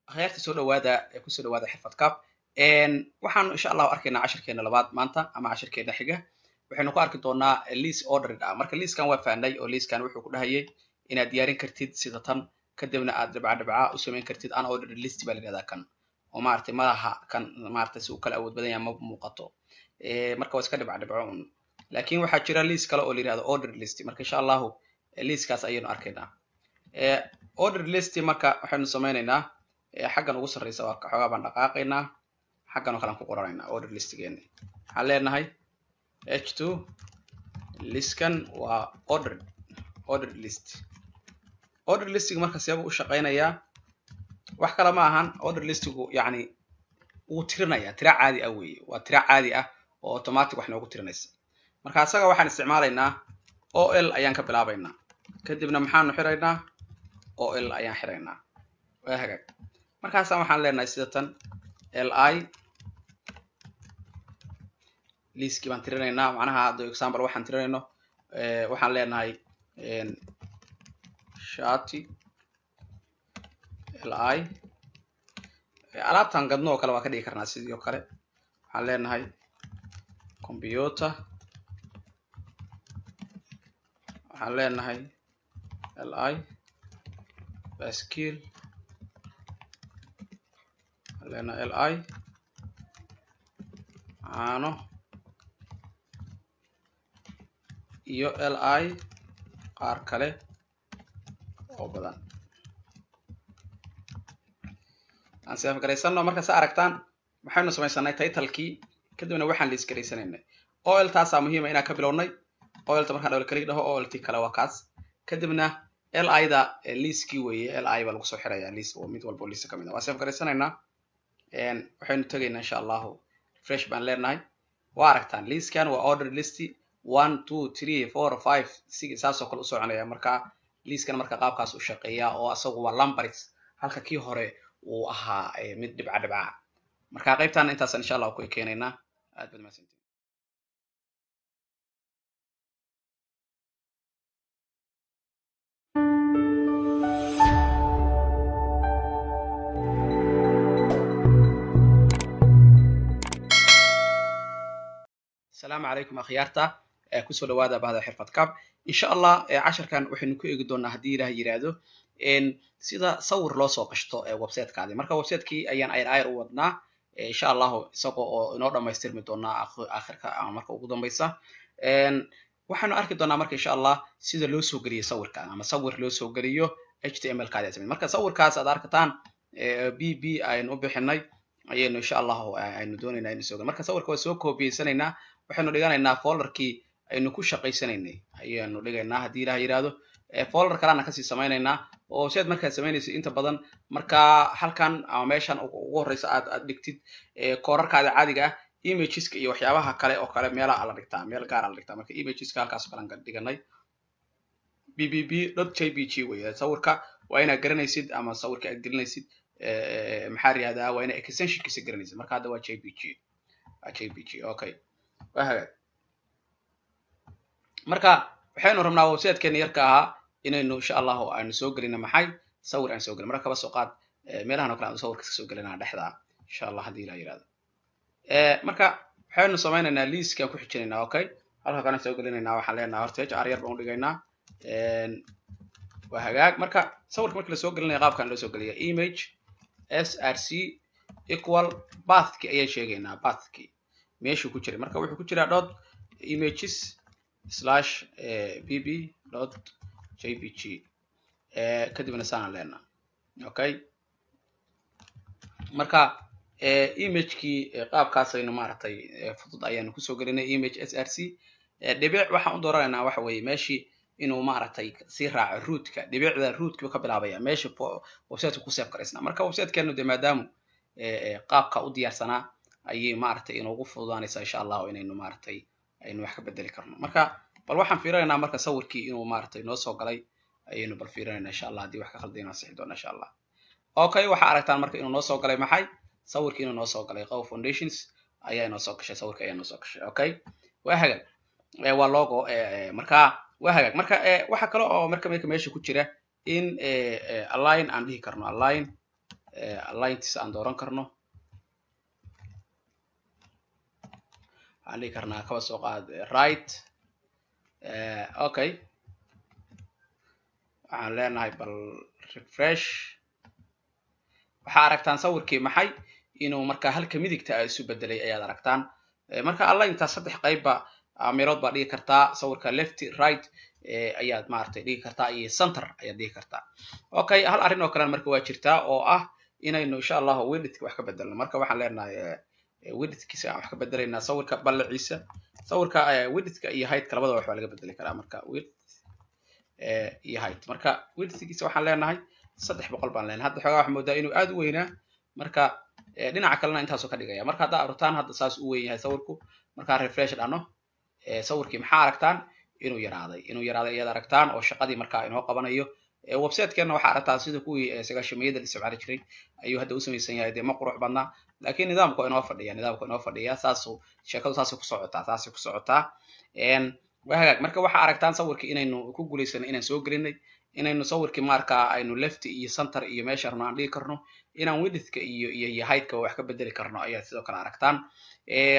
Akhyaarta soo dhawaada, kusoo dhawaada Xirfad Cab. Waxaanu insha Allahu arkaynaa cashirkeena labaad maanta ama cashirkeena xiga. Waxaynu ku arki doonaa list ordered ah. Marka liiskan waa fahnay oo liiskan wuxuu ku dhahayay inaad diyaarin kartid sida tan, kadibna aad dhibca dhibca u samayn kartid. Unordered list baa la yihahdaa kan, oo maaragtay madaxa kan maaragtay si uu kala awood badan yahay ma muuqato. Marka waa iska dhibca dhibco un, laakiin waxaa jira list kale oo la yihahdo ordered list. Marka insha Allahu liiskaas ayaynu arkaynaa, ordered list. Marka waxaynu samaynaynaa xaggan ugu sarreysa, waa xoogaa baan dhaqaaqaynaa, xaggan oo kale aan ku qoranaynaa order listigeena. Waxaan leenahay h2, listkan waa ordered list. Order listiga marka seebuu u shaqaynayaa? Wax kale ma ahan, order listigu yacni wuu tirinayaa, tira caadi ah weeye, waa tira caadi ah oo automatic wax noogu tirinaysa. Marka asaga waxaan isticmaalaynaa ol ayaan ka bilaabaynaa, kadibna maxaanu xiraynaa? Ol ayaan xiraynaa. Waa hagaag. Markaasaan waxaan leenahay sida tan li, liiskii baan tirinaynaa. Macnaha hadda example waxaan tirinayno, waxaan leenahay shati li, alaabtan gadno oo kale waa ka dhigi karnaa. Sidii oo kale waxaan leenahay computer, waxaan leenahay li baskiil, waxaan leenahay li caano iyo li qaar kale oo badan. Aan save garaysano. Marka sa aragtaan waxaynu samaysanay titlekii, kadibna waxaan liis garaysanaynay ol. Taasaa muhiima inaan ka bilownay olta. Markaan double click dhaho, olt kale waa kaas. Kadibna li da liiskii weeye, li baa lagu soo xiraya liis oo mid walba oo liista kamid ah. Waa save garaysanaynaa. Waxaynu tegaynaa insha Allahu, refresh baan leenahay. Waa aragtaan liiskan waa order list, 1, 2, 3, 4, 5, 6 saasoo kale u soconaya. Marka liiskan marka qaabkaas u shaqeeya oo asagu waa numbers, halka kii hore uu ahaa mid dhibca dhibca. Marka qaybtan intaasaan insha Allah ku ekeenaynaa. Aad baad mahadsantiin. Asalaamu calaykum akhyaarta, kusoo dhawaada bahda Xirfad Cab. Insha Allah casharkan waxaynu ku eegi doonaa, haddii Ilaah yiraahdo, sida sawir loo soo gashto websitekaadi. Marka websitekii ayaan ayr ayr u wadnaa insha Allahu, isagoo oo inoo dhamaystirmi doonaa aakhirka ama marka ugu dambaysa. Waxaanu arki doonaa marka insha Allah sida loo soo geliyo sawirka ama sawir loo soo geliyo HTML kaadi aad. Marka sawirkaas aad arkataan b b aynu u bixinay ayaynu insha Allahu aynu doonaynaa inu soo gel. Marka sawirka waa soo koobiyeysanayna, waxaynu dhiganaynaa folderkii aynu ku shaqaysanaynay ayaynu dhigaynaa, haddii Ilaah yiraahdo. Folder kalena kasii samaynaynaa oo si aad markaad samaynaysid inta badan marka halkan ama meeshan ugu horeysa aad dhigtid koorarkaada caadiga ah, imageska iyo waxyaabaha kale oo kale meelaha la dhigtaa, meel gaara la dhigtaa. Marka imageska halkaas oo kale aan dhiganay, bbb.jpg wey sawirka. Waa inaad garanaysid ama sawirka aad gelinaysid, maxaa la yihahdaa, waa inaad extensionkiisa garanaysid. Marka hadda waa jpg, waa jpg. Okay, waa hagaag. Marka waxaynu rabnaa websitekeena yarka ahaa inaynu insha Allahu aynu soo gelino maxay? Sawir aan soo gelin. Marka kaba soo qaad meelahan oo kale aan sawirka soo gelinaa dhexda insha Allah, haddii Ilah yirahdo. Marka waxaynu samaynaynaa liiskaan ku xijinaynaa. Okay, halka kana soo gelinaynaa. Waxaan leenahay horta hr yar baan udhigaynaa. Waa hagaag. Marka sawirka marka lasoo gelinaya qaabkan loo soo geliya: image src equal pathki ayaan sheegaynaa, pathki meeshuu ku jiray. Marka wuxuu ku jiraa .images/bb.jpg, kadibna saanaan leenaha. Okay, marka imagekii qaabkaasaynu maaragtay fudud ayaanu kusoo gelinay. Image src dhibic waxaan u dooranaynaa waxa weeye meeshii inuu maaragtay sii raaco rootka, dhibicda rootka ka bilaabaya meesha websiteka ku save garaysnaa. Marka websitekeenu de maadaamu qaabka u diyaarsanaa ayay maaragtay inoogu fududaanaysaa insha Allahu inaynu maaragtay aynu wax ka bedeli karno. Marka bal waxaan fiirinaynaa marka sawirkii inuu maaragtay noo soo galay ayaynu bal fiirinaynaa insha Allah. Haddii wax ka khaldan waan sixi doonaa insha Allah. Okay, waxaa aragtaan marka inuu noo soo galay maxay? Sawirkii inuu noo soo galay Qow Foundations ayaa inoo soo gashay, sawirka ayaa noo soo gashay. Okay, waa hagaag, waa logo. Marka waa hagaag. Marka waxa kale oo marka meesha ku jira in align aan dhihi karno, align aligntiisa aan dooran karno. Waxaan dhigi karnaa kaba soo qaad right. Okay, waxaan leenahay bal refresh. Waxaa aragtaan sawirkii maxay inuu marka halka midigta a isu bedelay ayaad aragtaan. Marka alignta saddex qaybba meelood baa dhigi kartaa, sawirka left right ayaad maaragtay dhigi kartaa iyo center ayaad dhigi kartaa. Okay, hal arrin oo kalena marka waa jirtaa oo ah inaynu insha allahu widthka wax ka bedelno. Marka waxaan leenahay widthkiisa aan wax ka bedelaynaa, sawirka ballaciisa, sawirka widthka iyo heightka labadaba wax baa laga bedeli karaa. Marka width iyo height, marka widthkiisa waxaan leenahay 300 baan leenahay. Hadda xoogaa waxaa moodaa inuu aad u weynaa, marka dhinaca kalena intaasoo ka dhigaya. Marka haddaa aragtaan hadda saas u weyn yahay sawirku, markaa refresh dhahno sawirkii maxaa aragtaan inuu yaraaday, inuu yaraaday ayaad aragtaan oo shaqadii markaa inoo qabanayo. Website-keena waxaa aragtaa sida kuwii sagaashamiyada la isticmaali jiray ayuu hadda u samaysan yahay. Dee ma qurux badna, laakiin nidaamku inoo fadhiya, nidaamku inoo fadhiya, saasu sheekadu saasay ku socotaa, saasay ku socotaa. Waa hagaag. Marka waxaa aragtaan sawirkii inaynu ku guulaysanay inaan soo gelinay, inaynu sawirkii markaa aynu left iyo center iyo meesha rabno aan dhigi karno, inaan widthka iyo iyo iyo heightka wax ka bedeli karno ayaad sidoo kale aragtaan.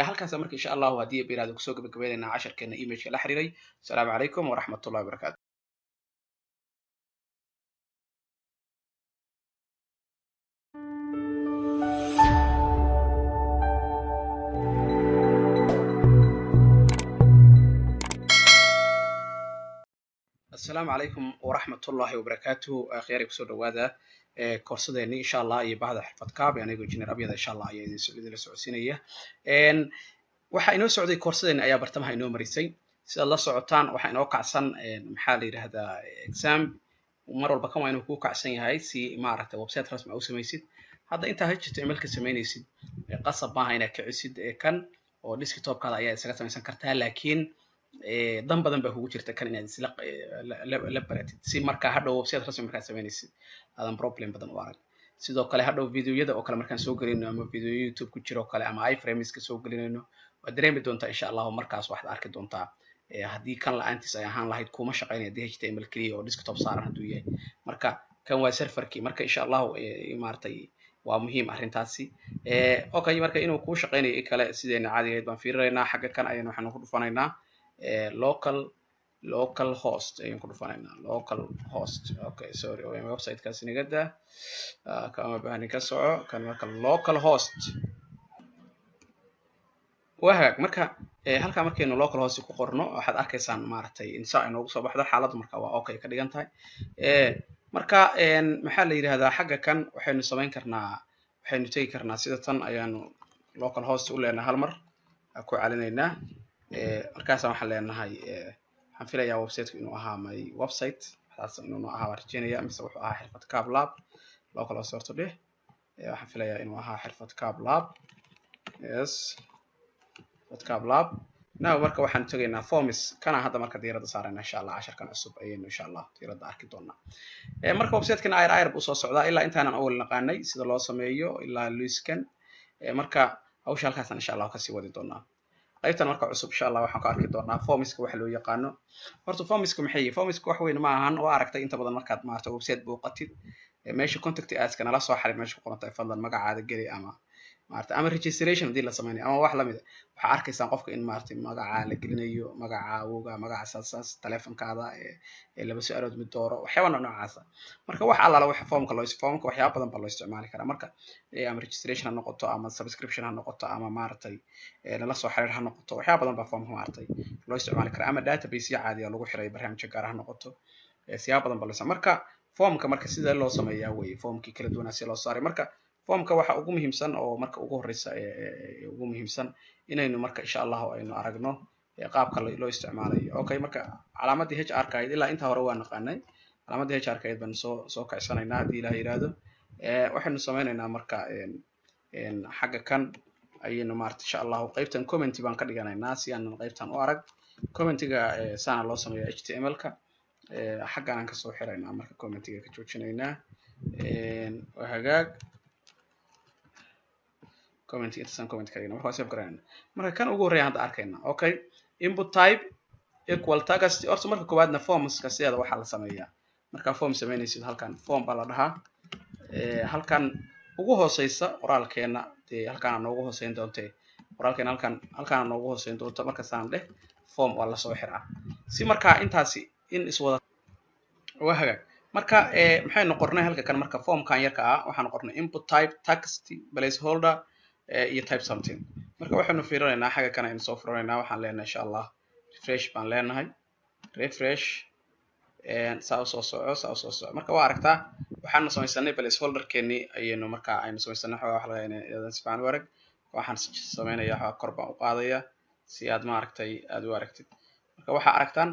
Halkaas marka insha allahu haddii biraado kusoo gabagabeynayna casharkeena imageka la xiriiray. Asalaamu calaykum waraxmatullahi wabarakatu. Asalaamu calaykum waraxmatullahi wabarakaatuhu. Akhyaari, kusoo dhawaada koorsadeeni insha allah iyo bahda Xirfad Kaab. Anigoo Engineer Abyada insha allah ayaa idinla socodsiinaya. Waxaa inoo socday koorsadeeni ayaa bartamaha inoo marisay. Sidaad la socotaan waxaa inoo kacsan maxaa la yidhahdaa XAMPP. Mar walba kan waa inuu kuu kacsan yahay si maaragtay website rasmi u samaysid. Hadda intaa HTML ka samaynaysid qasab maaha inaad kicisid kan oo desktopkaada ayaa isaga samaysan kartaa, laakiin dan badan baa kugu jirta kan inaad isla la baratid si markaa hadhow website rasmi markaad samaynaysid aadan problem badan u arag. Sidoo kale hadhow videoyada oo kale markaan soo gelinayno ama video YouTube ku jiro oo kale ama iframeska soo gelinayno, waad dareemi doontaa insha allahu markaas waxaad arki doontaa haddii kan la-aantiis ay ahaan lahayd kuma shaqeynaya haddii HTML keliya oo desktop saaran hadduu yahay. Marka kan waa serverkii. Marka insha allahu maaragtay waa muhiim arrintaasi. Okay, marka inuu kuu shaqeynayo i kale sideena caadigeed baan fiirinaynaa. Xagga kan ayaynu waxaanu ku dhufanaynaa local host ayaan ku dhufanaynaa, local host. Okay, sorry, websitekaasi naga daa, kama baahni, ka soco kan. Marka local host waa hagaag. Marka halkaa markaynu local host ku qorno waxaad arkaysaan maaragtay insa inoogu soo baxdo xaaladdu. Marka waa okay ka dhigan tahay. Marka maxaa la yidhahdaa xagga kan waxaynu samayn karnaa, waxaynu tegi karnaa sida tan ayaanu local host u leenahay, hal mar ku celinaynaa. Markaasaan waxaan leenahay, waxaan filayaa websiteku inuu ahaa my website, taas inuu ahaa waan rajeynaya, mise wuxuu ahaa Xirfad Cab Lab. Local host horta dheh. Waxaan filayaa inuu ahaa Xirfad Cab Lab. Yes, Xirfad Cab Lab. Now marka waxaan tegaynaa forms kana hadda marka diiradda saarayna insha allah. Casharkan cusub ayaynu insha allah diiradda arki doonaa. Marka websitekan ayr ayr buu soo socdaa ilaa intaanan awal naqaanay sida loo sameeyo ilaa luiskan. Marka hawsha halkaasaan insha allah kasii wadi doonaa. Qaybtan marka cusub insha allah waxaan ku arki doonaa formiska waxa loo yaqaano. Horta formiska maxay yihiin? Formiska wax weyn ma ahan oo aragtay inta badan markaad maarata website booqatid, meesha contact aska nala soo xariir meesha ku qoran tahay, fadlan magacaada geli ama maarata ama registration haddii la sameynayo ama wax lamid a, waxaa arkaysaan qofka in maarata magacaa la gelinayo, magaca awowga, magaca saas, telefonkaada, laba su-aalood mid dooro, waxyaaba noocaasa. Marka wax allaala waxa formka loo formka waxyaaba badan baa loo isticmaali karaa. Marka ama registration ha noqoto ama subscription ha noqoto ama maaragtay lala soo xiriir ha noqoto, waxyaaba badan baa formka maaragtay loo isticmaali karaa, ama database caadi ah lagu xiray barnaamijyo gaar ha noqoto, siyaabo badan baa loo isticmaali. Marka formka marka sida loo sameeyaa weye formkii kala duwanaa si loo saaray. Marka formka waxa ugu muhiimsan oo marka ugu horeysa ugu muhiimsan inaynu marka insha allahu aynu aragno qaabka loo isticmaalayo. Okay, marka calaamadii HR ka ahayd ilaa intaa hore waa naqaanay. Calaamadii HR ka ahayd baanu soo kacsanaynaa haddii Ilaah yidhaahdo. Waxaynu sameynaynaa marka xagga kan ayaynu maarata insha allahu qaybtan comment baan ka dhiganaynaa si aanan qaybtan u arag commentiga. Saana loo sameeya HTML-ka. Xaggan aan kasoo xiraynaa, marka commentiga ka joojinaynaa. Waa hagaag, comment intaasaan comment ka dhigna. Marka waa save garanayna. Marka kan ugu horreeya hadda arkayna, okay, input type equal text. Horta marka koowaadna formska sideeda waxaa la sameeyaa markaa form sameynaysid, halkan form baa la dhahaa. Halkan Ugu hooseysa qoraalkeena dee halkaana noogu hooseyn doontee, qoraalkeena halkaana noogu hooseyn doonta. Markasaan dheh form waa lasoo xiraa si markaa intaasi in iswada waa hagaag. Marka maxaynu qornay halka kan? Marka formkan yarka ah waxaanu qornay input type text, placeholder iyo type something. Marka waxaynu fiirinaynaa xagga kan aynu soo furanaynaa. Waxaan leenahay, insha Allah, refresh baan leenahay. Refresh, saa usoo soco, saa usoo soco. Marka waa aragtaa, waxaanu samaysanay placeholderkeenii ayaynu marka aynu samaysanay. Xoogaa waxa laga inaadan si fiican u arag. Waxaan samaynaya xoogaa kor baan u qaadaya si aad maaragtay aad u aragtid. Marka waxaa aragtaan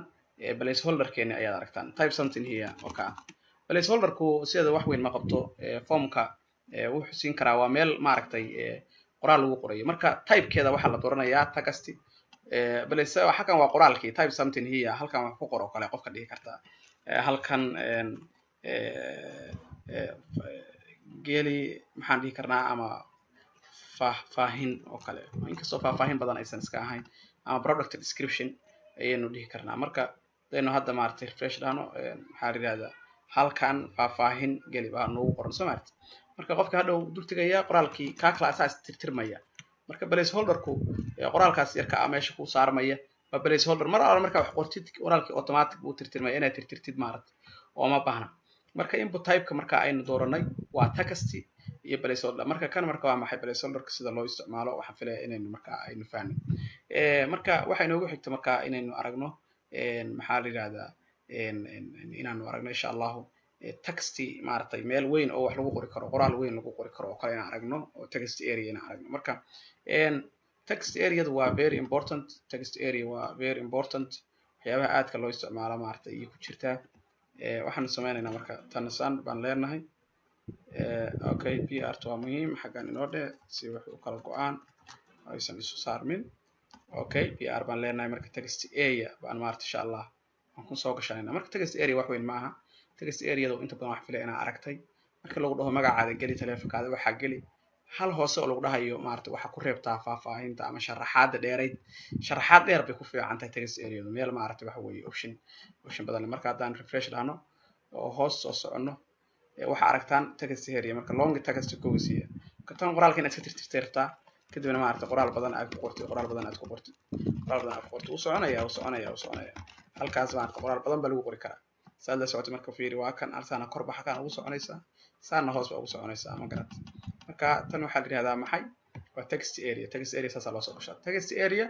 placeholderkeeni ayaad aragtaan, type something here. Okay, placeholderku sideeda wax weyn ma qabto. Formka wuxuu siin karaa waa meel maaragtay qoraal lagu qorayo. Marka typekeeda waxaa la dooranayaa text place. Halkan waa qoraalkii, type something here. Halkan wax ku qor oo kale qofka dhihi kartaa. Halkan geli maxaan dhihi karnaa, ama faahfaahin oo kale, inkastoo faahfaahin badan aysan iska ahayn, ama product description ayaynu dhihi karnaa. Marka hadaynu hadda maaragtay refresh dhahno, maxaa la yihahdaa, halkan faahfaahin geli baa noogu qoran, soo maaragtay? Marka qofka hadhow dul tegaya qoraalkii kaa kala asaas tirtirmaya. Marka placeholderku qoraalkaas yarka ah meesha ku saarmaya waa placeholder. Mar alla markaa wax qortid, qoraalkii automatic buu tirtirmaya, inaad tirtirtid maaragtay oo ma baahna. Marka input typeka marka aynu dooranay waa text iyo placeholder. Marka kan marka waa maxay placeholderka sida loo isticmaalo? Waxaan filaya inaynu marka aynu fahno. Marka waxaa inoogu xigta marka inaynu aragno, maxaa la yihahdaa, inaanu aragno, insha Allahu, text maaragtay meel weyn oo wax lagu qori karo, qoraal weyn lagu qori karo oo kale inaan aragno, oo text area inaan aragno. Marka text areadu waa very important. Text area waa very important, waxyaabaha aadka loo isticmaalo maaragtay iyo ku jirtaa. Waxaanu sameynaynaa marka tansan baan leenahay. Okay, br waa muhiim, xaggan inoo dhe si wax u kala go-aan aysan isu saarmin. Okay, br baan leenahay. Marka text area baan maarata, insha Allah, waan ku soo gashanayna. Marka text area wax weyn ma aha. Text areada inta badan wax filaya inaa aragtay. Marka lagu dhaho magacaada geli, taleefonkaada waxaa geli, hal hoose oo lagu dhahayo maarata waxaa ku reebtaa faahfaahinta ama sharaxaada dheerayd. Sharaxaad dheer bay ku fiican tahay text areadu, meel maarata waxa weeye option badan. Marka haddaan refresh dhahno oo hoos soo soconno, waxaa aragtaan text area. Marka long text goes here. Marka tan qoraalka inaad iska tirtirtay rabtaa, kadibna maarata qoraal badan aad ku qortid, qoraal badan aad ku qortid, qoraal badan aad ku qortid, uu soconaya, uu soconaya, uu soconaya. Halkaas maarata qoraal badan baa lagu qori karaa, saad la socotay. Marka fiiri, waa kan saana korba halkaan ugu soconaysaa, saana hoos baa ugu soconaysaa, ma garat? Marka tan waxaa la yihahdaa maxay? Waa text area. Text area saasaa loo soo gashaa. Text area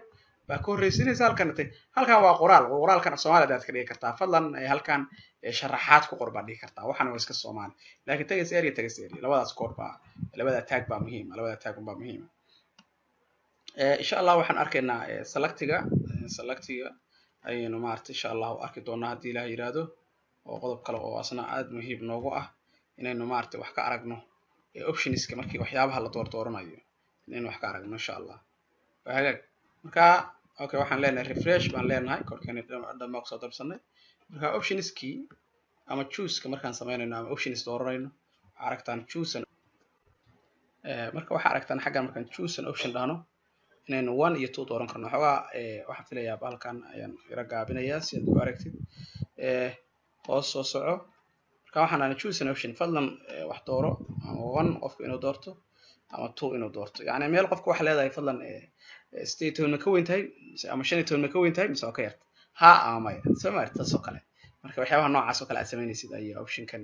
baa ka horreysinaysa halkan. Halkan waa qoraal. Qoraalkan af Soomaali adaad ka dhigi kartaa. Fadlan halkan sharaxaad ku qor baad dhihi kartaa. Waxana waa iska Soomaali, laakiin text area, text area, labadaas koor baa, labada tag baa muhiim, labada tag baa muhiim. Insha Allah waxaan arkaynaa selectiga. Selectiga ayaynu maarata, insha Allahu, arki doonaa haddii Ilaah yiraahdo, oo qodob kale oo asna aad muhiim noogu ah inaynu maarata wax ka aragno optionska markii waxyaabaha la doordooranayo inaynu wax ka aragno, insha Allah. Waa hagaag. Marka okay, waxaan leenahay refresh baan leenahay, korkeena dhan baa kusoo darsanay. Marka optionskii ama chooseka markaan samaynayno ama options dooranayno, waxaa aragtaan choose. Marka waxaa aragtaan xaggan markaan choose an option dhahno inaynu one iyo two dooran karno. Xoogaa waxaan filayaa halkan ayaan yara gaabinayaa si aad u aragtid. Hoos soo soco. Marka waxaan dhahnay choose an option, fadlan wax dooro, ama one qofku inuu doorto ama two inuu doorto. Yani meel qofka waxa leedahay, fadlan 18 ma ka weyn tahay ama 15 ma ka weyn tahay mise waa ka yarta, ha ama maya, soo maarti? Taas oo kale. Marka waxyaabaha noocaas oo kale aad samaynaysid ayaa optionkan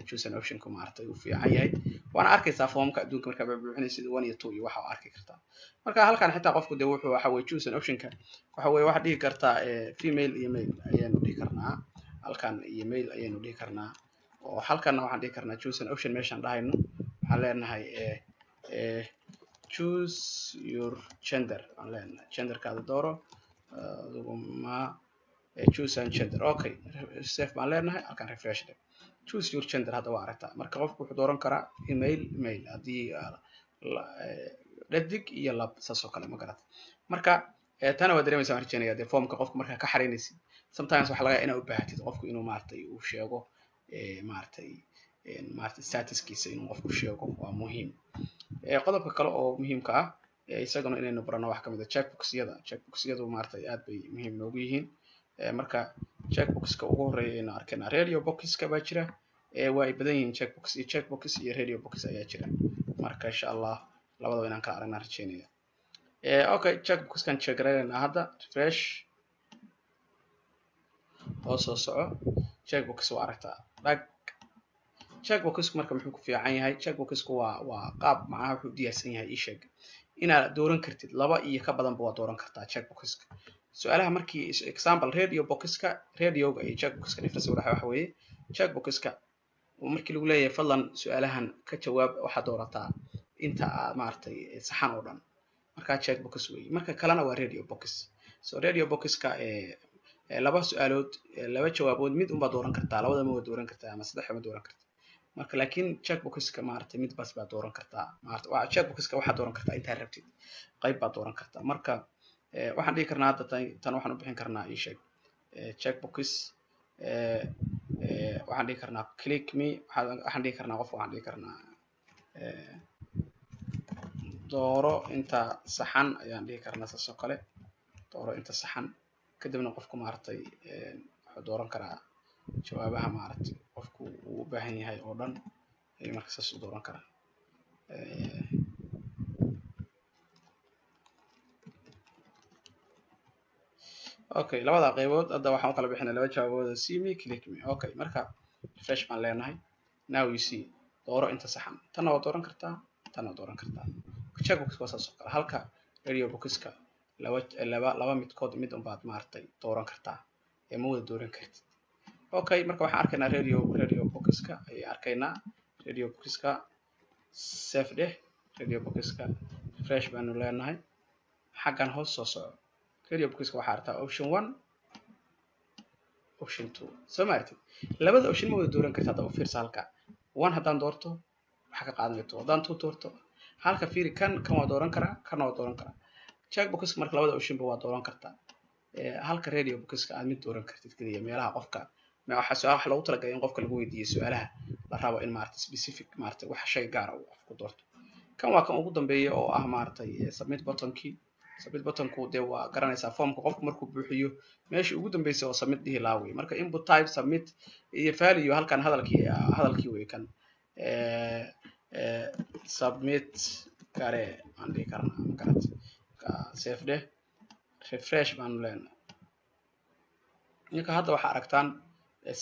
choose an optionku maaragtay uu fiican yahay. Waana arkaysaa foomka adduunka markaa buuxinaysid, one iyo two iyo waxa arki kartaa. Marka halkan xitaa qofku dee wuxuu waxa weye choose an optionka waxa weye waxaad dhihi kartaa female iyo male ayaanu dhihi karnaa halkan, iyo male ayaynu dhihi karnaa, oo halkanna waxaan dhihi karnaa choose an option. Meeshaan dhahayno waxaan leenahay choose your gender aan leenahay, genderkaada dooro adigu, ma choose an gender. Okay, save baan leenahay halkan, refresh dhe, choose your gender. Hadda waa aragtaa. Marka qofku wuxuu dooran karaa female, male, haddii dhadig iyo lab, saas oo kale, ma garata? Marka tana waa dareemaysaa waan rajeynaya. Dee formka qofka markaa ka xaraynaysid, sometimes waxaa laga yaaba inaa u baahatid qofku inuu maaragtay uu sheego maaragtay statuskiisa inuu qofku sheego waa muhiim. Qodobka kale oo muhiimka ah isaguna inaynu barano wax kamid a checkboxyada. Checkboxyadu maaragtay aad bay muhiim noogu yihiin. Marka checkboxka ugu horeeya aynu arkayna radio boxka baa jira. Waa ay badan yihiin checkbox iyo checkbox iyo radio box ayaa jira. Marka insha Allah labadaba inaan kala aragnaa rajeynaya. Okay, checkboxkan check garaynayna hadda, refresh, hoos soo soco, checkbox waa aragtaa dhag. Checkboxku marka muxuu ku fiican yahay? Checkboxku waa qaab macnaha wuxuu diyaarsan yahay, ii sheeg inaad dooran kartid laba iyo ka badanba waa dooran kartaa checkboxka. Su-aalaha markii example radio boxka, radioga iyo checkboxka difference waxa weeye, checkboxka markii lagu leeyahay fadlan su-aalahan ka jawaab, waxaad doorataa inta aad maaragtay saxan oo dhan, markaa checkbox weeye. Marka kalena waa radio box. So radio boxka laba su-aalood, laba jawaabood mid unbaa dooran kartaa, labadaba waa dooran kartaa ama saddex ma dooran kartaa. Marka laakiin checkboxka maaragtay mid bas baa dooran kartaa, maaragtay waa checkboxka waxaad dooran kartaa intaa rabtid, qayb baad dooran kartaa. Marka waxaan dhihi karnaa hadda tan waxaan u bixin karnaa, ii sheeg, checkbox. Waxaan dhihi karnaa click me, waxaan dhihi karnaa qof, waxaan dhihi karnaa dooro inta saxan ayaan dhihi karnaa, saas oo kale dooro inta saxan. Kadibna qofku maaragtay wuxuu dooran karaa jawaabaha maaragtay qofku uu u baahan yahay oo dhan ayuu marka saas u dooran karaa. Okay, labada qaybood hadda waxaan u kala bixinay laba jawaabood, see me, click me. Okay, marka refresh baan leenahay, now you see dooro inta saxan, tanna waa dooran kartaa, tanna waa dooran kartaa. Checkbox waa saas oo kale, halka radio boxka laba midkood mid unbaad maaragtay dooran kartaa ee ma wada dooran kartid. Okay, marka waxaan arkaynaa radio boxka ayaan arkaynaa, radio boxka save dheh, radio boxka refresh baanu leenahay, xaggan hoos soo soco, radio boxka waxaa aragtaa option 1, option 2, soo ma aragtid? Labada option ma wada dooran kartid. Hadda u fiirsa halka 1 haddaan doorto waxa ka qaadanaya 2, haddaan 2 doorto halka fiiri, kan waa dooran karaa, kana waa dooran karaa. Checkboxka marka labada option ba waa dooran kartaa, halka radio boxka aad mid dooran kartid kaliya. Meelaha qofka waxa su'aal wax loogu talagalay in qofka lagu weydiiyo su'aalaha la rabo in maaragtay specific maaragtay wax shay gaar ah uu qofku doorto. Kan waa kan ugu dambeeya oo ah maaragtay submit buttonkii. Submit buttonku dee waa garanaysaa formka qofku markuu buuxiyo meeshii ugu dambeysay oo submit dhihi lahaa wey. Marka input type submit iyo value halkan hadalkii wey, kan submit kare aan dhihi karnaa, ma garat? Save dheh, refresh baanu leenahay. Ninka hadda waxaa aragtaan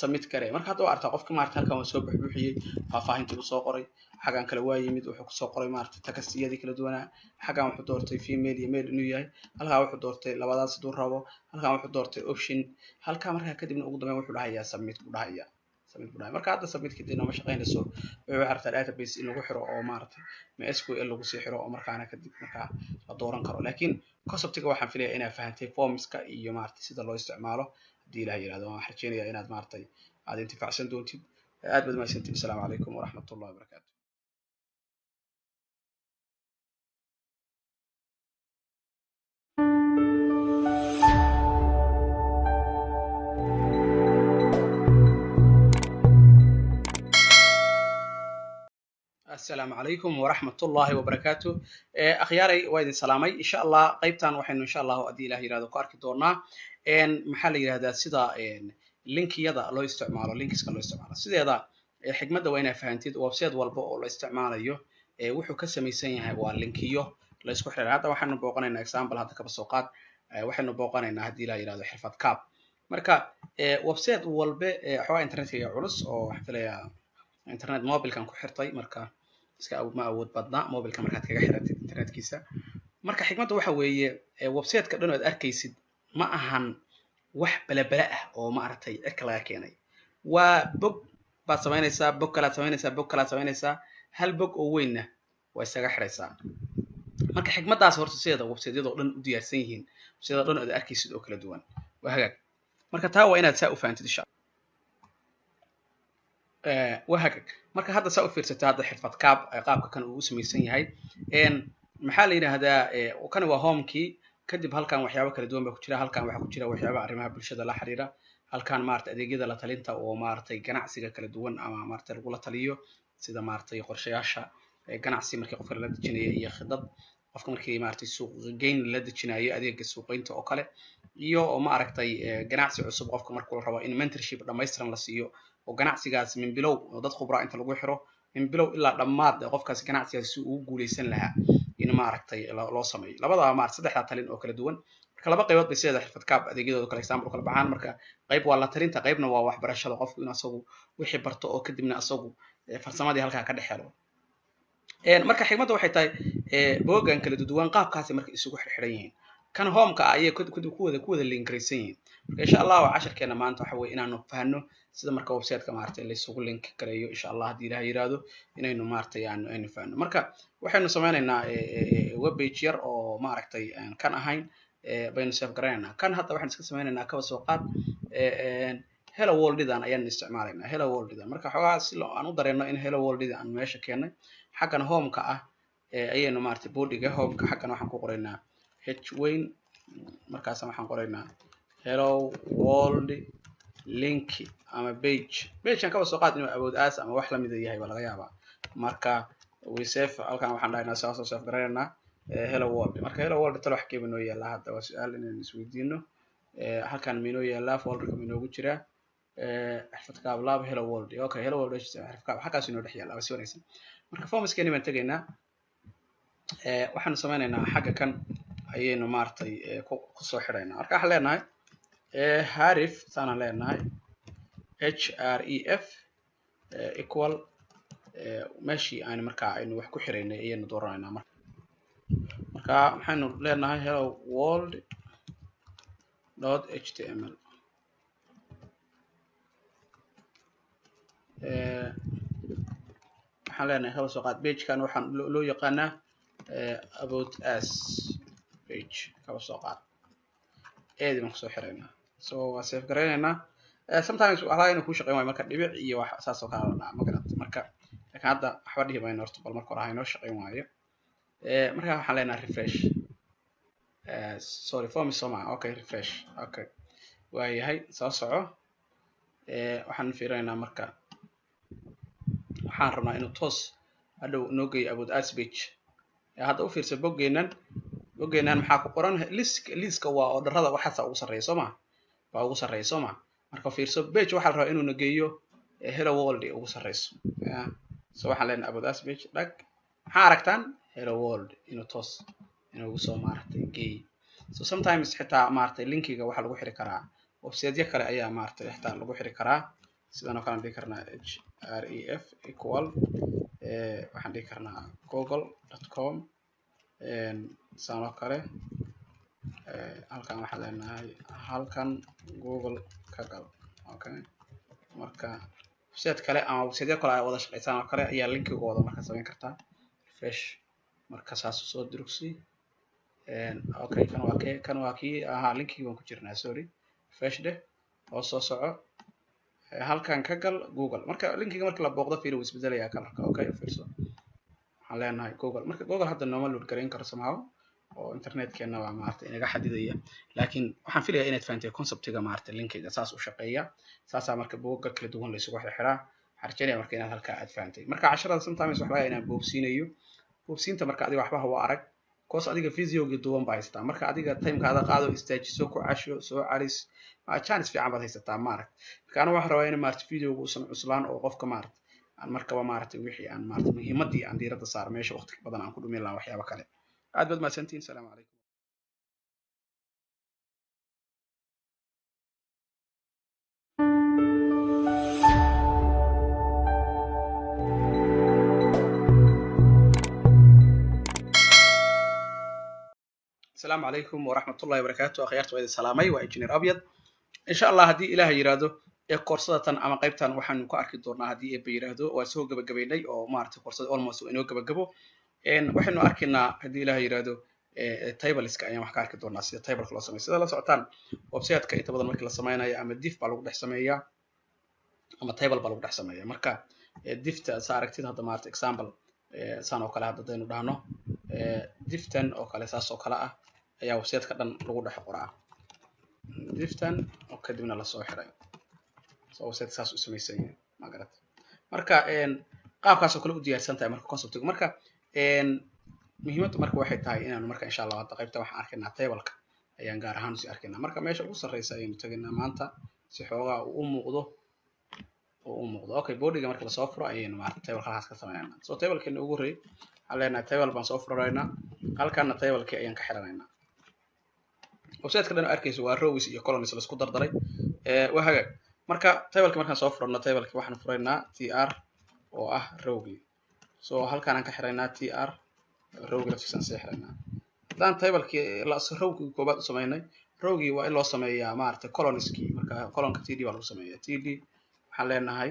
submit kare. Marka hadda waa aragtaa qofka maaragtay halkan waa soo buuxbuuxiyey faahfaahintii uu soo qoray, xaggan kale waa yimid wuxuu kusoo qoray maaragtay takasiyadii kala duwanaa, xaggan wuxuu doortay female iyo male inuu yahay, halkaa wuxuu doortay labadaas haduu rabo, halkan wuxuu doortay option halkaa. Markaa kadibna ugu dambeyn wuxuu dhahayaa submit buu dhahayaa, submit buu dhahayaa. Marka hadda submit kadib ma shaqaynayso, wuxuu aragtaa database in lagu xiro oo maaragtay ma SQL lagu sii xiro oo markaana kadib markaa la dooran karo. Laakiin conceptiga waxaan filayaa inaad fahantay formska iyo maaragtay sida loo isticmaalo. Haddii Ilaah yiraahdo waan rajeynayaa inaad maaragtay aad intifaacsan doontid. Aad baad mahadsantihin. Asalaamu calaykum waraxmatullahi wabarakaatu. Asalaamu calaykum waraxmatullahi wabarakaatu. Akhyaaray, waa idin salaamay. Insha Allah qaybtan waxaynu insha allahu haddii Ilah yirahdo ku arki doonaa maxaa la yirahdaa sida linkiyada loo isticmaalo, linkiska loo isticmaalo. Sideeda xigmadda waa inaad fahantid website walba oo la isticmaalayo wuxuu ka samaysan yahay waa linkiyo la isku xiray. Hadda waxaynu booqanaynaa example, hadda kaba soo qaad waxaynu booqanaynaa haddii Ilah yirahdo Xirfad Kaab. Marka website walbe xoogaa internetkayga culus oo waxaan filayaa internet mobilkan ku xirtay, marka iska ma awood badna mobilka markaad kaga xiratid internetkiisa. Marka xigmadda waxa weeye websiteka dhan oo aad arkaysid ma ahan wax balabala ah oo maaragtay cirka laga keenay. Waa bog baad samaynaysaa, bog kalaad samaynaysaa, bog kalaad samaynaysaa, hal bog oo weynna waa isaga xiraysaa. Marka xigmaddaas horta sideeda websiteyada oo dhan u diyaarsan yihiin, websiteyada dhan oo aad arkaysid oo kala duwan waa hagaag. Marka taa waa inaad saa u fahantid insha waa hagaag. Marka hadda saa u fiirsata hadda Xirfad Kaab qaabka kan uu u samaysan yahay, maxaa la yidhaahdaa, kan waa homekii. Kadib halkan waxyaabo kala duwan baa ku jira, halkan waxaa ku jira waxyaaba arrimaha bulshada la xiriira, halkan maaragtay adeegyada la talinta oo maaragtay ganacsiga kala duwan ama maaragtay lagula taliyo, sida maaragtay qorshayaasha ganacsi markii qofka lala dejinayo iyo khidad qofka markii maaragtay suuqgeyn lala dejinayo, adeega suuqgeynta oo kale. Iyo oo ma aragtay ganacsi cusub qofka markuu la rabo in mentorship dhammaystiran la siiyo, oo ganacsigaas min bilow oo dad khubraa inta lagu xiro min bilow ilaa dhammaad qofkaas ganacsigaas si ugu guuleysan lahaa in ma aragtay loo sameeyo. Labada ma saddexdaa talin oo kala duwan. Marka laba qaybood bay sideeda Xirfad Kaab adeegyadooda kala example kala baxaan. Marka qayb waa la talinta, qaybna waa waxbarashada, qofku in asagu wixii barto oo kadibna asagu farsamadii halkaa ka dhex helo. Marka xigmadda waxay tahay bogan kala duwan qaabkaasi marka isugu xirxiran yihiin, kan homeka ah ayay ku wada linkaraysan yihiin. Marka insha Allah cashirkeena maanta waxa weye inaanu fahno sida marka websiteka maaragtay laysugu link gareeyo. Insha Allah haddii Ilaah yiraahdo inaynu maaragtay aynu fahno. Marka waxaynu sameynaynaa web page yar oo maaragtay kan ahayn baynu save garaynaynaa. Kan hadda waxaan iska sameynaynaa, kaba soo qaad, hello worldidan ayaan isticmaalaynaa, hello worldidan. Marka xoogaa si aan u dareeno in hello worldida aan meesha keennay, xaggan homeka ah ayaynu maaragtay bodyga homeka xaggan waxaan ku qoraynaa h weyn. Markaas waxaan qoraynaa hello world link ama page. Pagekan kaba soo qaad inuu about us ama wax lamida yahay baa laga yaabaa. Marka we save halkan, waxaan dhahaynaa saasoo save garaynaynaa hello world. Marka hello world talo wax keeba noo yaallaa hadda? Waa su-aal inaynu isweydiino. Halkan minoo yaallaa? Folderka minoogu jiraa? Xirfad Kaab lab hello world. Okay, hello world Xirfad Kaab halkaas inoo dhex yaalla, waa si wanaagsan. Marka formskeeni baan tegaynaa. Waxaanu sameynaynaa xagga kan ayaynu maaragtay kusoo xidhaynaa. Marka waxaan leenahay href, saanaan leenahay href equal meeshii aynu markaa aynu wax ku xiraynay ayaynu dooranaynaa. Marka waxaynu leenahay hello world dot html. Waxaan leenahay, kaba soo qaad, pagekan waxaan loo yaqaanaa about us page, kaba soo qaad. Eedi baan kusoo xiraynaa. So waa save garaynaynaa. Sometimes waxaa inuu kuu shaqeyn waayo, marka dhibic iyo wax saas oo kale la dhaca, ma garat? Marka laakiin hadda waxba dhihi mayno horta, bal marka hore ha inoo shaqeyn waayo. Marka waxaan leenahay refresh. Sorry, form soo maa. Okay, refresh. Okay, waayahay, soo soco. Waxaan fiirinaynaa, marka waxaan rabnaa inuu toos hadhow noo geeyo about us page. Hadda u fiirsa boggeenan. Boggeenan maxaa ku qoran? List, liiska waa orderada, waxaasa ugu sarreeya, soo ma? Baa ugu sarreeya, soo ma? Marka fiirso, page waxaa la rabaa inuu nageeyo hello world ugu sarreyso. So waxaan leenahay about us page dhag. Maxaa aragtaan? Hello world inuu toos inugu soo maaragtay geey. So sometimes xitaa maaragtay linkiga waxaa lagu xiri karaa websiteyo kale ayaa maaragtay xitaa lagu xiri karaa. Sidan oo kale aan dhihi karnaa href equal, waxaan dhihi karnaa google.com, saan oo kale. Halkan waxaan leenahay halkan Google ka gal. Okay, marka website kale ama websiteyo kale ay wada shaqeysaan oo kale ayaa linkigooda marka samayn kartaa. Refresh. Marka saas soo durugsi. Okay, kan waa ke, kan waa kii ahaa, linkigii baan ku jirnaa, sorry. Refresh dheh oo soo soco, halkan ka gal Google. Marka linkiga marka la booqdo, fiiri, wuu isbedelayaa colorka. Okay, fiirso, waxaan leenahay Google. Marka Google hadda nooma load garayn karo somehow, oo internetkeena waa maaragtay inaga xadidaya, laakiin waxaan filayaa inaad fahantay conceptiga maaragtay linkiga saas u shaqeeya. Saasaa marka bogagga kala duwan la isugu xiraa. Waxaan rajeynaya marka inaad halkaa aad fahantay. Marka casharada sometimes wax laga inaan boobsiinayo, boobsiinta marka adiga waxba hawa arag koos, adiga videogii duwan baa haysataa. Marka adiga timekaada qaado, istaajiso, ku casho, soo caris, chance fiican baad haysataa maaragt. Marka aniga waxaan rabaa in maarata videoga uusan cuslaan oo qofka maarata aan markaba maaragtay wixii aan maarata muhiimadii aan diiradda saaro meesha waqti badan aan ku dhumin lahaa waxyaaba kale. Aad baad mahadsantihiin. Salaamu calaykum. Asalaamu calaykum waraxmatullahi wabarakaatu. Akhyaarta waa idin salaamay, waa Engineer Abyad. Insha Allah haddii Ilaah yiraahdo ee koorsadatan ama qaybtan waxaanu ku arki doonaa, haddii Eeba yiraahdo, waa soo gabagabaynay oo maaragtay koorsada almost waa inoo gabagabo. Waxaynu arkaynaa haddii Ilaah yiraahdo tableska ayaan wax ka arki doonaa, sida tableka loo sameeyo. Sida la socotaan, websiteka inta badan markii la sameynayo ama div baa lagu dhex sameeyaa ama table baa lagu dhex sameeyaa. Marka divta sa aragtid hadda maarata example saan oo kale hadda hadaynu dhahno divtan oo kale saas oo kale ah ayaa websiteka dhan lagu dhex qoraa divtan oo kadibna lasoo xiray. So website saas u samaysan yahay, ma garat? Marka qaabkaas oo kale u diyaarsan tahay marka conceptigu. Marka muhiimaddu marka waxay tahay inaanu marka insha Allah hadda qaybta waxaan arkaynaa tableka Ayaan gaar ahaan usii arkaynaa. Marka meesha ugu sarreysa ayaynu tegaynaa maanta si xoogaa uu u muuqdo oo u muuqdo. Okay, bodyga marka lasoo furo ayaynu maarata table halkaas ka sameynaynaa. So tablekeena ugu horreeyay waxaan leenahay table baan soo furanaynaa, halkaana tablekii ayaan ka xiranaynaa. Websiteka dhan arkayso waa rows iyo columns laisku dardaray. Waa hagaag. Marka tableka markaan soo furano, tableki waxaan furaynaa tr oo ah rowgii. So halkaan aan ka xiraynaa tr, rowgii laftiisaan sii xiraynaa. Haddaan tablekii rowgii koobaad u sameynay, rowgii waa in loo sameeyaa maaragtay columnskii. Marka columnka td baa lagu sameeyaa. Td waxaan leenahay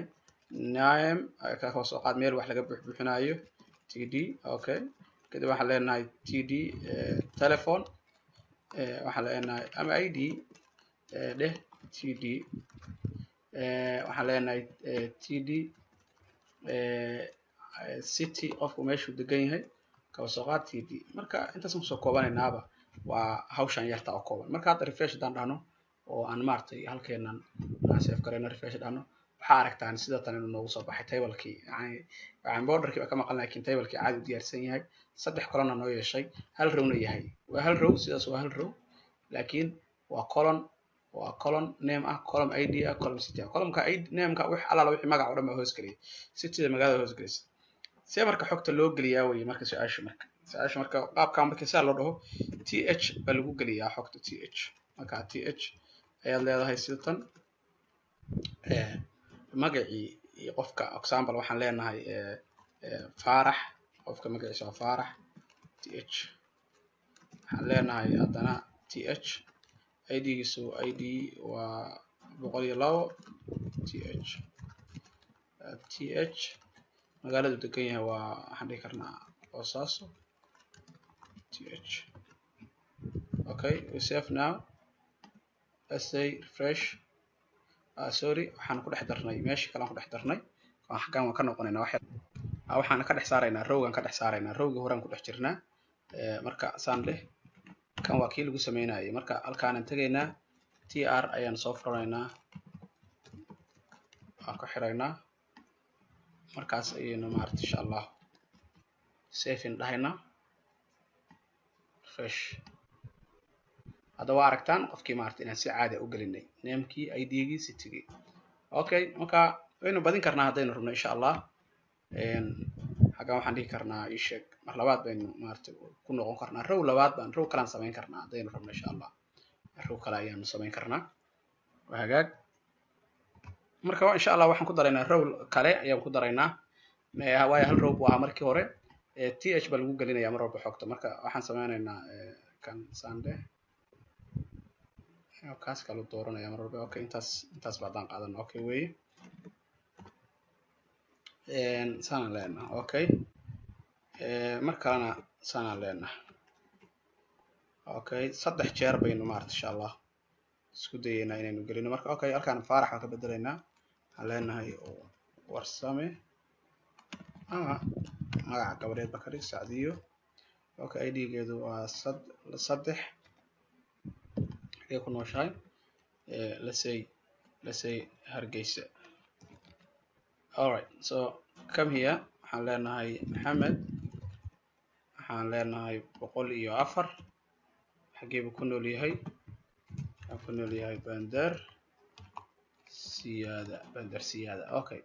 name, ka soo qaad meel wax laga buuxbuuxinayo td. Okay, kadib waxaan leenahay td telephone, waxaan leenahay ama id dheh td, waxaan leenahay td city, qofku meeshuu degan yahay, kaba soo qaad td. Marka intaasaan kusoo koobanaynaaba, waa hawshan yarta oo kooban. Marka hadda refresh haddaan dhahno oo aan maaragtay halkeenan aan save garayno, refresh dhahno, waxaa aragtaan sida tan inuu noogu soo baxay tablekii. Yani borderkii baa ka maqan, laakiin tablekii caadi u diyaarsan yahay. Saddex column noo yeeshay, hal rowna yahay. Waa hal row, sidaas waa hal row, laakiin waa column, waa column name ah, column id ah, column city ah. Columnka nameka wix allaala wixii magac oo dhan baa hoos geliyay, cityda magaalada hoos gelaysa. See marka xogta loo geliyaa weye marka su-aashu. Marka su-aasha marka qaabkan marka saa loo dhaho, th baa lagu geliyaa xogta. Th, marka th ayaad leedahay sida tan magacii iyo qofka. Example, waxaan leenahay Faarax, qofka magaciisa waa Faarax. Th waxaan leenahay haddana th, idgiisu id waa 102. Th th magaaladu degan yahay waa, waxaan dhihi karnaa, Boosaaso. Th. Okay, we save now. Let's say refresh. Sorry, waxaan ku dhex darnay meeshii kale aan ku dhex darnay. Xaggan waan ka noqonaynaa, waxaan ka dhex saaraynaa rowgan, ka dhex saaraynaa rowgii horaan ku dhex jirnaa. Marka saan leh, kan waa kii lagu sameynayay. Marka halkaanaan tegaynaa, tr ayaan soo furanaynaa, waan ku xiraynaa. Markaas ayaynu maarata insha Allah save dhahaynaa, refresh. Hadda waa aragtaan qofkii maarata inaan si caadi u gelinay namekii, idgii, citygii. Okay, marka waynu badin karnaa haddaynu rabno insha Allah. Xaggan waxaan dhihi karnaa, ii sheeg, mar labaad baynu maarata ku noqon karnaa, row labaad baan, row kalaan samayn karnaa haddaynu rabno insha Allah. Row kale ayaanu samayn karnaa. Waa hagaag. Marka insha Allah waxaan ku daraynaa row kale ayaan ku daraynaa, waayo hal row buu ahaa markii hore. Th baa lagu gelinaya mar walba xogta. Marka waxaan sameynaynaa kan sande kaas kalu dooranaya mar walba. Okay, intaas ba haddaan qaadano, okay weye, saanaan leenaha. Okay, mar kalena saanaan leenaha. Okay, saddex jeer baynu maarata insha Allah isku dayeynaa inaynu gelino. Marka okay, halkaan Faarax baan ka bedelaynaa, waxaan leenahay Warsame, ama magaca gabadheed ba ka dhig, Sacdiyo. Okay, idgeedu waa 3. Xagee ku nooshahay? Let's say Hargeysa. Alright, so come here, waxaan leenahay Maxamed, waxaan leenahay 104. Xagee buu ku nool yahay? Waxaan ku nool yahay Bandar Siyaada, Bandar Siyaada. Okay,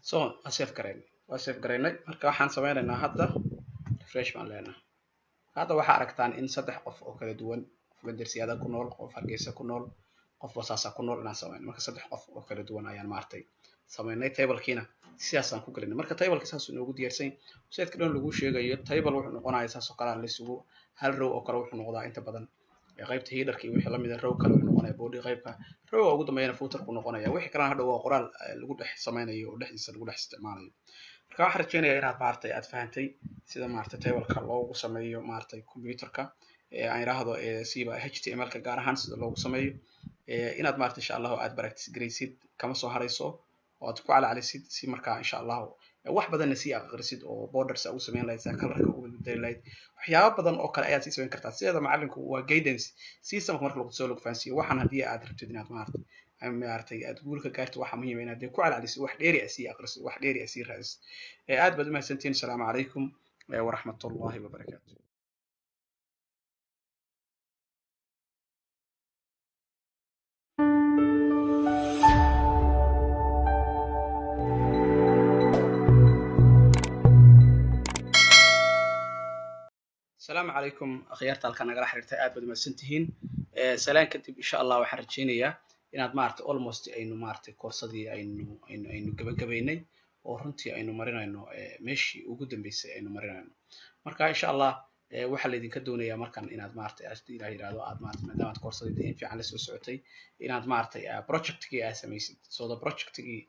so waa save garaynay, waa save garaynay. Marka waxaan sameynaynaa hadda refresh baan leenahay. Hadda waxaa aragtaan in saddex qof oo kala duwan, qof Bandar Siyaada ku nool, qof Hargeysa ku nool, qof Bosaasa ku nool, inaan sameynay. Marka saddex qof oo kala duwan ayaan maartay sameynay, tablekiina sidaasaan ku gelinay. Marka tableka saasuu inoogu diyaarsan. Websiteka dhan lagu sheegayo table wuxuu noqonaya saas oo kale aan laysugu, hal row oo kale wuxuu noqdaa inta badan qaybta headerka iyo wixii lamid ah. Row kale wuxuu noqonaya body qaybka, rowga ugu dambeeyana footerku noqonaya. Wixii kalena hadhow waa qoraal lagu dhex sameynayo oo dhexdiisa lagu dhex isticmaalayo. Marka waxaan rajeynaya inaad maaragtay aad fahantay sida maaragtay tableka loogu sameeyo maaragtay computerka, aan idhaahdo siba HTML-ka gaar ahaan sida loogu sameeyo. Inaad maaragtay insha Allahu aad practice garaysid, kama soo harayso oo aad ku calacalisid, si markaa insha Allahu wax badanna sii aqrisid oo borders ugu samayn lahayd, saa colorka ugu bedeli lahayd, waxyaabo badan oo kale ayaad sii samayn kartaa. Sideeda macallinku waa guidance systemka marka lagu soo lagu fahansiiyo waxaan. Haddii aad rabtid inaad maaragtay aad guul ka gaarto, waxaa muhiim ah inaad dee ku calacalisid, wax dheeri ah sii aqrisid, wax dheeri ah sii raadisid. Aad baad umahadsantihiin. Asalaamu calaykum waraxmatullahi wabarakaatu. Asalaamu calaykum akhyaarta halkan nagala xiriirtay, aad baad umahadsan tihiin. Salaan kadib, insha Allah waxaan rajeynayaa inaad maaragtay almost aynu maaragtay koorsadii aynu gabagabaynay oo runtii aynu marinayno meeshii ugu dambeysay aynu marinayno. Marka insha Allah waxaa laydinka doonayaa markan inaad maaragtay, hadii Ilaah yidhaahdo, aad maaragtay maadaama aad koorsadii in fiican lasoo socotay, inaad maaragtay projectkii aad samaysid. So the projectkii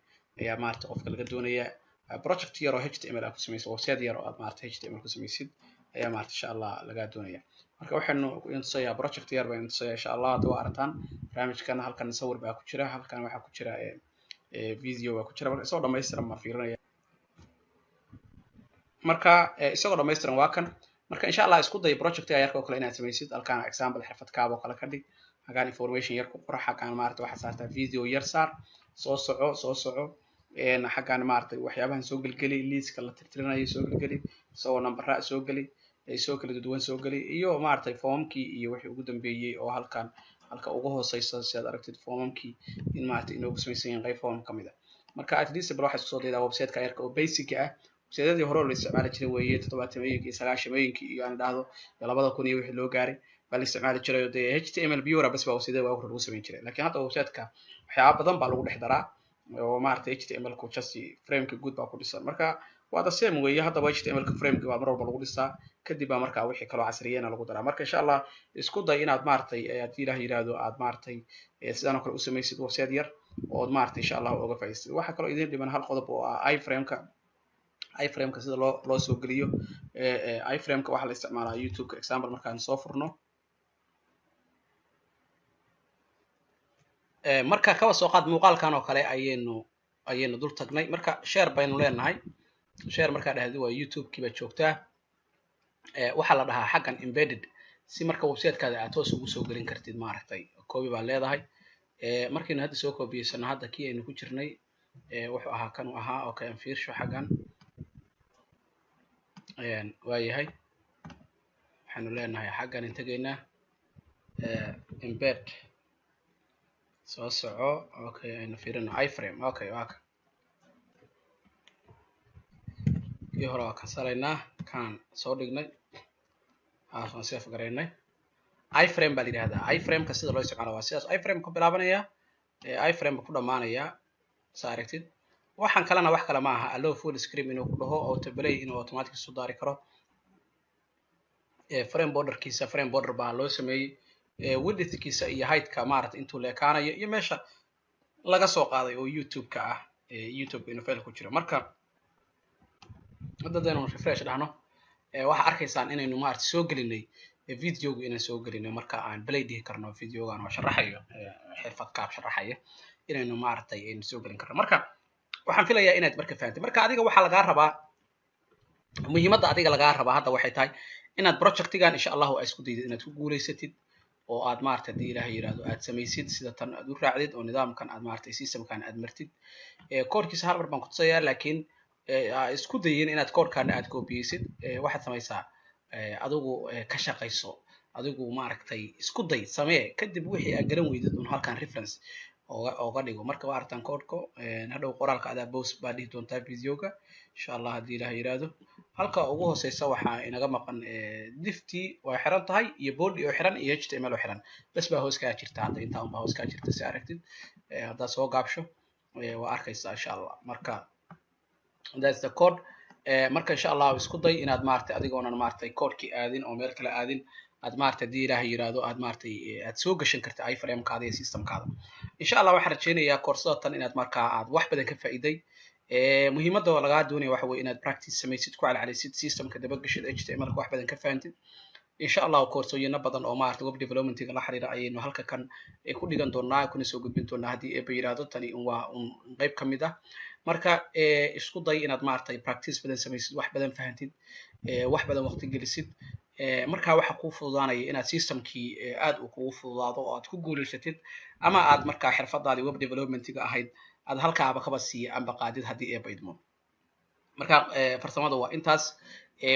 ayaa maaragtay qofka laga doonayaa project yar oo HTML aad ku samaysid, website yar oo aad maaragtay HTML ku samaysid ayaa maaragtay insha Allah lagaa doonaya. Marka waxaynu idin tusayaa project yar baynu tusayaa insha Allah. Hadda waa aragtaan barnaamijkan, halkan sawir baa ku jira, halkan waxaa ku jira video baa ku jira. Marka isagoo dhammaystiran baan fiirinaya. Marka isagoo dhammaystiran waa kan. Marka insha Allah isku day projectiga yarka oo kale inaad samaysid. Halkaan example xirfad kaab oo kale ka dhig, halkaan information yar ku qora, xaggaan maaragtay waxaad saartaa video yar saar, soo soco, soo soco, xaggaan maaragtay waxyaabahan soo gelgeli, liiska la tirtirinayo soo gelgeli, isagoo nambara soo geli, soo kala duwan soo geli, iyo maaragtay foomamkii iyo wixii ugu dambeeyey oo halkan halka ugu hooseysa si aad aragtid foomamkii in maaragtay inoogu samaysan yihiin qayb foomam ka mid a. Marka at least bal waxaad isku soo daydaa website-ka yarka oo basic ah. Website-yadii hore oo la isticmaali jiray weeye, toddobaatamooyinkii, sagaashamooyinkii iyo aan idhaahdo iyo 2000 iyo wixii loo gaaray baa la isticmaali jiray, oo dee HTML pure bas baa website waa hore lagu samayn jiray. Laakiin hadda website-ka waxyaaba badan baa lagu dhex daraa oo maaragtay HTML ku just frameka guud baa ku dhisan. Marka waa the same weeye. Haddaba HTML ka frameka baa mar walba lagu dhisaa, kadib baa markaa wixii kaloo casriyena lagu daraa. Marka insha Allah isku day inaad maaragtay, haddii Ilaah yidhaahdo, aad maaragtay sidaan oo kale u samaysid website yar ood maaragtay insha Allah uga faa'idaystid. Waxaa kaloo idin dhiman hal qodob oo ah iframe-ka. Iframe-ka sida loo soo geliyo iframe-ka, waxaa la isticmaalaa YouTube-ka. Example markaan soo furno, marka kaba soo qaad muuqaalkan oo kale ayaynu dul tagnay. Marka share baynu leenahay. Share markaa dhahdi, waa YouTube-kii baad joogtaa. Waxaa la dhahaa xaggan embedded, si marka website-kaada aad toos ugu soo gelin kartid. Maaragtay copy baad leedahay. Markaynu hadda soo koobiyeysanno, hadda kii aynu ku jirnay wuxuu ahaa kanuu ahaa. Okay, aan fiirsho xaggan. Waa yahay, waxaynu leenahay xaggan in tegaynaa, embed, soo soco. Okay, aynu fiirino iframe. Okay, waa kan. Kii hore waa kansalaynaa, kaan soo dhignay, waan save garaynay. Iframe baa la yidhahdaa. Iframe-ka sida loo isticmaalo waa sidaas: iframe ku bilaabanaya, iframe ku dhamaanaya, saa aragtid. Waxaan kalena wax kale ma aha, allow full screen inuu ku dhaho, autoplay inuu automatic isu daari karo, frame borderkiisa, frame border baa loo sameeyey, widthkiisa iyo heightka maaragtay intuu leekaanayo, iyo meesha laga soo qaaday oo YouTube-ka ah, YouTube inuu file ku jiro. Marka hadda hadaynu refresh dhahno, waxaa arkaysaan inaynu maaragtay soo gelinay videoga, inaan soo gelinay. Marka aan play dhihi karno videogan oo sharaxayo xirfad kaab sharaxaya, inaynu maaragtay aynu soo gelin karno. Marka waxaan filayaa inaad marka fahantay. Marka adiga waxaa lagaa rabaa, muhiimadda adiga lagaa rabaa hadda waxay tahay inaad projectigan insha Allahu aa isku daydid inaad ku guulaysatid, oo aad maaragtay haddii Ilaahay yidhaahdo aad samaysid sida tan aad u raacdid, oo nidaamkan aad maaragtay systemkan aad martid. Koodhkiisa hal mar baan ku tusayaa, laakiin isku dayin inaad koodhkaana aad koobiyeysid. Waxaad samaysaa adigu ka shaqayso, adigu maaragtay isku day, samee, kadib wixii aad garan weydid un halkan reference ooga dhigo. Marka waa aragtaan koodhka. Hadhow qoraalka adaa pause baa dhihi doontaa videoga insha Allah haddii Ilaah yidhaahdo. Halka ugu hooseysa waxaa inaga maqan divti waa xiran tahay, iyo body oo xiran, iyo HTML oo xiran bes baa hoos kaa jirta. Hadda intaa unbaa hoos kaa jirta, si aragtid. Haddaad soo gaabsho waa arkaysaa insha Allah. Marka that's the code. Marka insha Allah isku day inaad maaragtay adigoonan maaragtay codekii aadin oo meel kale aadin, aad maaragtay haddii Ilaahay yidhaahdo aad maaragtay aad soo gashan karta iframe-kaada iyo systemkaada insha Allah. Waxaan rajeynayaa koorsada tan inaad markaa aad wax badan ka faa'iiday. Muhiimadda lagaa doonaya waxa weye inaad practice samaysid, ku celcelisid systemka, dabageshid HTML-ka, wax badan ka fahantid insha Allah. Koorsooyino badan oo maaragtay web developmentiga la xiriira ayaynu halka kan ku dhigan doonaa, kuna soo gudbin doonaa haddii Eeba yidhaahdo. Tani waa un qayb ka mid ah. Marka isku day inaad maaragtay practice badan samaysid, wax badan fahantid, wax badan waqti gelisid. Marka waxa kuu fududaanaya inaad systemkii aad uu kugu fududaado oo aad ku guulaysatid, ama aad markaa xirfadaadii web developmentiga ahayd aad halkaaba kaba siiya amba qaadid haddii Eeba idmo. Marka farsamada waa intaas.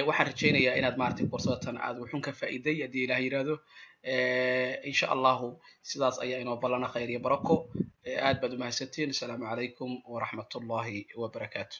Waxaan rajeynayaa inaad maaragtay koorsadatan aad wuxun ka faa'iiday haddii Ilaah yidhaahdo. Insha Allahu sidaas ayaa inoo ballana. Khayr iyo barako, aad baad umahadsantiin. Asalaamu calaykum waraxmatullahi wabarakaatu.